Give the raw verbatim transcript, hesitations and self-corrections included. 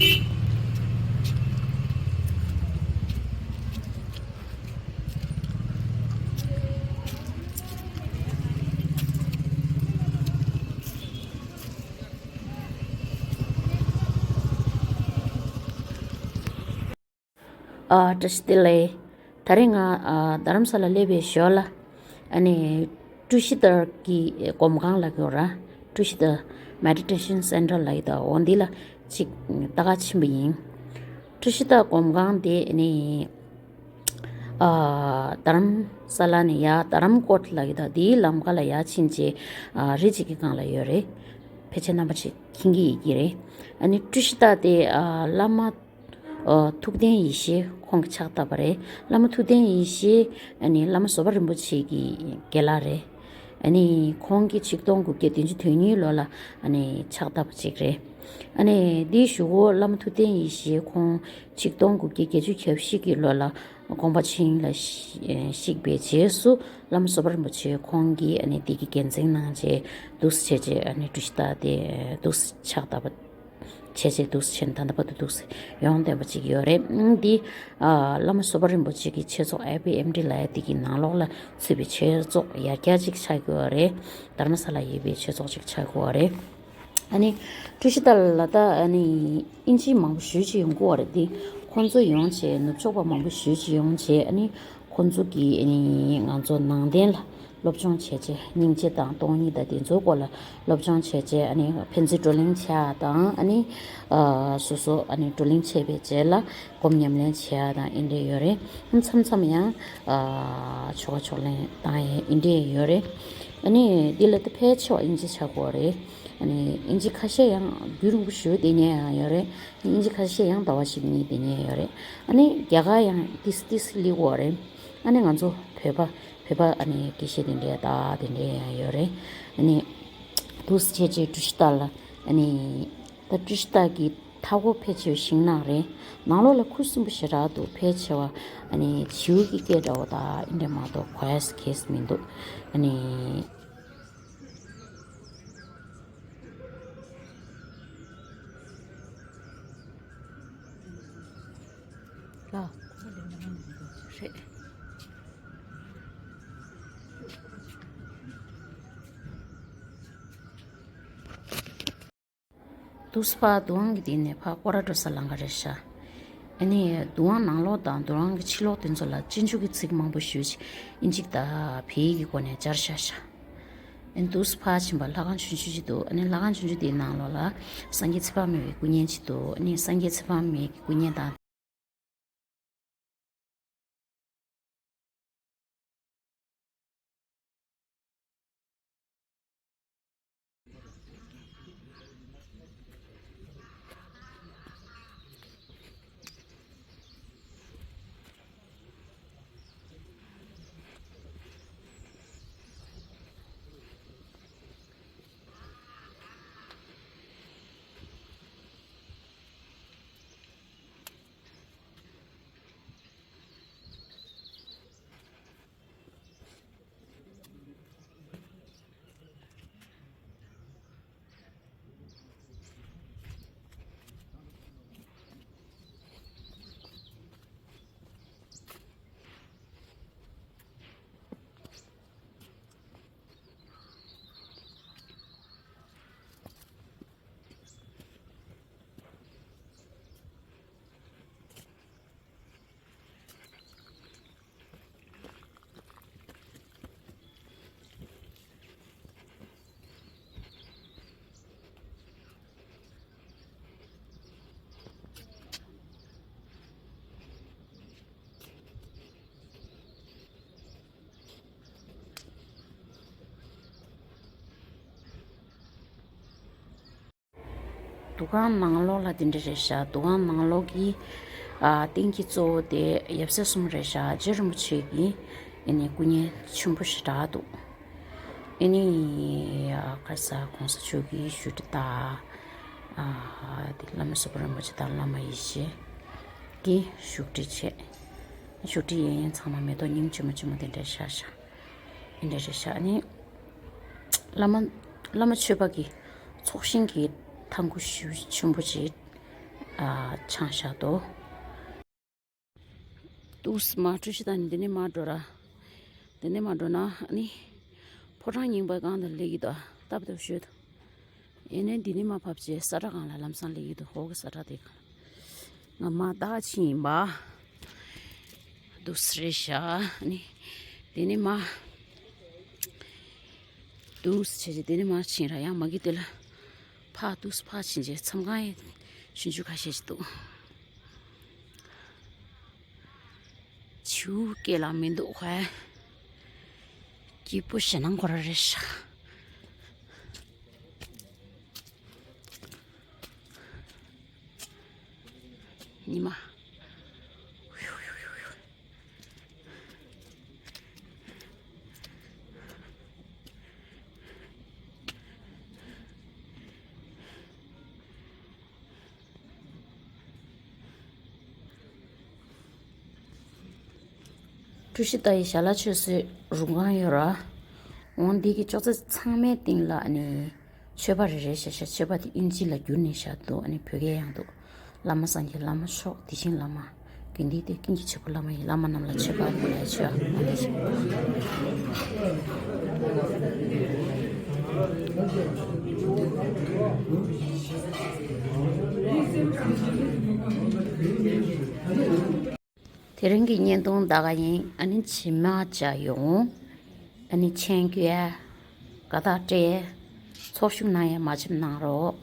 ཨ། བཀྲ་ཤིས་བདེ་ལེགས། ད་རེས་ང་ཨ་རྡ་རམ་ས་ལ་སླེབས་པའི་ཞོར་ལ། ཨ་ནི་ཀྲུ་ཤི་ཏར་གྱི་སྒོམ་ཁང་ལ་གོ་ར། ཀྲུ་ཤི་ཏར་Meditation Center ལ་ཡི་ད་འོ་འདི་ལ་ཅིག་ལྟ་ག་ཕྱིན་པ་ཡིན། ཀྲུ་ཤི་ཏར་སྒོམ་ཁང་དེ་ནི་ཨ་རྡ་རམ་ས་ལ་ནས་ཡར་རྡ་རམ་ཀོཊ་ལ་ཡི་ད་དེའི་ལམ་ཁ་ལ་ཡར་ཕྱིན་རྗེས་ཨ་རི་གཅིག་གི་སྒང་ལ་ཡོད་རེད། ཕལ་ཆེར་རྣམ་པ་ཅིག་མཁྱེན་གྱི་ཡོད་ཀྱི་རེད། ཨ་ནི་ཀྲུ་ཤི་ཏར་དེ་ཨ་བླ་མ། ཨོ། ཐུབ་བསྟན་ཡེ་ཤེས་ཁོང་གིས་ཕྱག་བཏབ་པ་རེད། བླ་མ་ཐུབ་བསྟན་ཡེ་ཤེས་ཨ་ནི་བླ་མ་བཟོད་པ་རིན་པོ་ཆེ་གི་རྒན་ལགས་རེད། ཨ་ནི་ཁོང་གིས་ཆིག་སྟོང་དགུ་བརྒྱ་བདུན་ཅུ་དོན་གཉིས་ལོ་ལ་ཨ་ནི་ཕྱག་བཏབ་པ་ཅིག་རེད། ཨ་ནི་འདིའི་གཞུག་གུ་བླ་མ་ཐུབ་བསྟན་ཡེ་ཤེས་ཁོང་ཆིག་སྟོང་དགུ་བརྒྱ་བརྒྱད་ཅུ་གྱ་བཞི་གི་ལོ་ལ་དགོངས་པ་ཆེན་ལ་གཤེགས་པའི་རྗེས་སུ་བླ་མ་བཟོད་པ་རིན་པོ་ཆེ་ཁོང་གིས་ཨ་ནི་འདི་གི་འགན་འཛིན་གནང་རྗེས་འདུག་སེ་བྱས་རྗེས་ཨ་ནི་ཀྲུ་ཤི་ཏར་དེ་འདུག་སེ་ཕྱག་བཏབ་པ། བྱས་རྗེས་འདུག་སེ་བྱས་ནས་ད་ལྟ་བར་དུ་འདུག་སེ་ཡོང་བསྡད་པ་ཅིག་ཡོད་རེད། ཨ་འདི་ཨ་བླ་མ་བཟོད་པ་རིན་པོ་ཆེ་གི་ཆོས་ཚོགས་ཨེ་པི་ཨེམ་ཌི་ལབ་ཡ་འདི་གི་ནང་ལོགས་ལ་ཚུད་པའི་ཆོས་ཚོགས་ཡར་རྒྱས་ཅིག་ཆགས་ཀྱི་ཡོད་རེད། དྷརྨ་ས་ལ་ཡོད་པའི་ཆོས་ཚོགས་ཅིག་ཆགས་ཀྱི་ཡོད་རེད། ཨ་ནི་ཀྲུ་ཤི་ཏར་ལ་ད་ཨ་ནི་ཨིན་ཇི་མང་པོ་ཞེ་ཅིག་ཡོང་གི་ཡོད་རེད། འདི་ཁོང་ཚོ་ཡོང་བྱས་ནུབ་ཕྱོགས་པ་མང་པོ་ཞེ་ཅིག་ཡོང་བྱས་ཨ་ནི། ཁོང་ཚོ་གིས་ཨ་ནི་ང་ཚོ་ནང་བསྟན་ལ་སློབ་སྦྱོང་བྱས་རྗེས་སྙིང་རྗེ་དང་སྟོང་ཉིད་དང་དེ་ཚོའི་སྐོར་ལ་སློབ་སྦྱོང་བྱས་རྗེས་ཨ་ནི་ཕན་ཚུན་བགྲོ་གླེང་བྱེད་ཡག་དང་ཨ་ནི་ཨ་སོ་སོ་ཨ་ནི་བགྲོ་གླེང་བྱས་པའི་རྗེས་ལ་སྒོམ་ཉམས་ལེན་བྱེད་ཡག་དང་ཨེ་འདྲ་ཡོད་རེད། མཚམས་མཚམས་ཡང་ཨ་ཆོ་ག་ཕྱག་ལེན་བཏང་ཡག་ཨེ་འདྲ་ཡོད་རེད། ཨ་ནི་འདི་ལ་ད་ཕལ་ཆེ་བ་ཨིན་ཇི་ཆགས་ཀྱི་ཡོད་རེད། ཨ་ནི་ཨིན་ཇི་ཁ་ཤས་ཡང་རྒྱུན་རིང་པོ་ཞེ་པོ་བསྡད་མཁན་ཡང་ཡོད་རེད། ཨིན་ཇི་ཁ་ཤས་ཡང་ཟླ་བ་གཅིག་གཉིས་བསྡད་མཁན་ཡོད་རེད། ཨ་ནི་རྒྱ་གར་ཡང་ཏིས་ཏིས་སླེབས་ཀྱི་ཡོད་རེད། ཨ་ནི་ང་ཚོ་བོད་པ་བོད་པ་ཨ་ནི་དགེ་བཤེས་དེ་འདྲའི་ད་དེ་འདྲའི་ཡང་ཡོད་རེད། ཨ་ནི་འདུག་སེ་བྱས་རྗེས་ཀྲུ་ཤི་ཏར་ལ་ཨ་ནི་ད་ཀྲུ་ཤི་ཏར་གྱི་མཐའ་སྐོར་ཕལ་ཆེ་བ་ཤིང་ནགས་རེད། ནང་ལོགས་ལ་ཁུ་སིམ་པོ་ཞེ་དྲག་འདུག་ཕལ་ཆེ་བ་ཨ་ནི་བྱིའུ་གི་སྐད་འདྲ་བོ་ད་ཨེ་འདྲ་མ་གཏོགས་གོ་ཡག་གེ་སི་མི་འདུག་ཨ་ནི། ལ། རེད། འདུག་སེ་ཕར་དུ་ཝང་གི་སྟེང་ནས་ཕར་སྐོར་ར་འགྲོ་ས་ལམ་ཁ་རེད་ཤག་ཨ་ནི་དུ་ཝང་ནང་ལོགས་དང་དུ་ཝང་གི་ཕྱི་ལོགས་དེ་ཚོ་ལ་སྤྱོད་འཇུག་གི་ཚིག་མང་པོ་ཞེ་ཅིག་ཨིན་ཇི་དང་བལ་ཡུལ་གྱི་སྒོ་ནས་སྦྱར་བཞག་ཤག་ཨ་ནི་འདུག་སེ་ཕར་ཕྱིན་པ་ལྷ་ཁང་ཆུང་ཆུང་ཅིག་འདུག་ཨ་ནི་ལྷ་ཁང་ཆུང་ཆུང་དེའི་ནང་ལོགས་ལ་སངས་རྒྱས་ཚེ་དཔག་མེད་པའི་སྐུ་བརྙན་ཅིག་འདུག་ཨ་ནི་སངས་རྒྱས་ཚེ་དཔག་མེད་ཀྱི་སྐུ་བརྙན་དང་། འདུ་ཁང་ནང་ལོགས་ལ་དེ་འདྲ་རེད་ཤག་འདུ་ཁང་ནང་ལོགས་ཀྱི་ཨ་རྟེན་གྱི་གཙོ་བོ་དེ་ཡབ་སྲས་གསུམ་རེད་ཤག་རྗེ་རིན་པོ་ཆེ་གི་ཨ་ནི་སྐུ་བརྙན་ཆེན་པོ་ཞེ་དྲག་འདུག་ཨ་ནི་ཨ་ག་ས་གོང་ས་མཆོག་གི་བཞུགས་ཁྲི་དང་ཨ་དེ་བླ་མ་བཟོད་པ་རིན་པོ་ཆེ་དང་བླ་མ་ཡེ་ཤེས་ཀྱི་བཞུགས་ཁྲི་བྱས། བཞུགས་ཁྲི་གཡས་གཡོན་ཚང་མ་མེ་ཏོག་སྙིང་རྗེ་མོ་རྗེ་མོ་དེ་འདྲ་བཞག་ཤག་དེ་འདྲ་རེད་ཤག་ཨ་ནི་བླ་མ་བླ་མ་ཆོས་པ་གི་ཚོགས་ཞིང་གི་ཐང་གུ་ཞེ་པོ་ཆེན་པོ་ཅིག་ཨ་ཆང་བཞག་འདུག་ཏུས་མ་བཀྲ་ཤིས་དང་འདི་ནས་མ་འགྲོ་ར། འདི་ནས་མ་འགྲོ་ན་ཨ་ནི། ཕོ་བྲང་རྙིང་པའི་སྒང་དུ་སླེབས་ཀྱི་འདུག་སྟབས་བདེ་ཤོས་འདུག་ཡིན་ནའི་འདི་ནས་མ་ཕབ་རྗེས་ས་ཁྲ་སྒང་ལ་ལམ་སང་སླེབས་ཀྱི་འདུག་འོག་གི་ས་ཁྲ་དེ་སྒང་ལ། ང་མ་བདག་ཕྱིན་ཡིན་པ། འདུག་སེ་རེད་ཤག་ཨ་ནི། འདི་ནས་མ། འདུག་སེ་བྱས་རྗེས་འདི་ནས་མ་ཕྱིན་ར་ཡང་མ་གི་དེ་ལ། ཕ་འདུག་སེ་ཕ་ཕྱིན་རྗེས་མཚམས་ཁང་ཡི་ཞིང་ཆུ་ཁ་ཤས་ཤིག་འདུག་བྱིའུ་སྐད་ལ་མི་འདུག་ཁོ། སྐྱིད་པོ་ཞེ་ནང་ཁོ་ར་རེད་ཤག་ཉི་མ། ཀྲུའུ་ཞི་ཏཱ་ཡི་ཞལ་ལག་མཆོད་སའི་རུ་ཁང་ཡོད་ར། འོང་འདི་གི་ཅོག་ཙེ་ཚང་མའི་སྟེང་ལ་ཨ་ནི། མཆོད་པ་རེ་རེ་བཞག་ཤག་མཆོད་པ་དེ་དབྱིན་ཇི་ལ་བསྒྱུར་ནས་བཞག་འདུག་ཨ་ནི་བོད་སྐད་ཡང་འདུག་བླ་མ་སངས་རྒྱས་བླ་མ་མཆོག་དེ་བཞིན་བླ་མ། དགེ་འདུན་ཏེ་ཀུན་གྱི་བྱེད་པོ་བླ་མ་ཡི། བླ་མ་རྣམས་ལ་མཆོད་པ་ཕུལ་ལ་མཆོད་པ་ཕུལ་ལ་ཞིག་དེ་རིང་གི་བརྙན་ཐུང་ད་ག་ཡིན། ཨ་ནི་ཇི་མ་ཇ་ཡོང་། ཨ་ནི་མཆན་བཀོད། དགའ་རྟགས་སྤྲད། ཚོགས་ཞུགས་གནང་ཡ་མ་བྱེད་གནང་རོགས།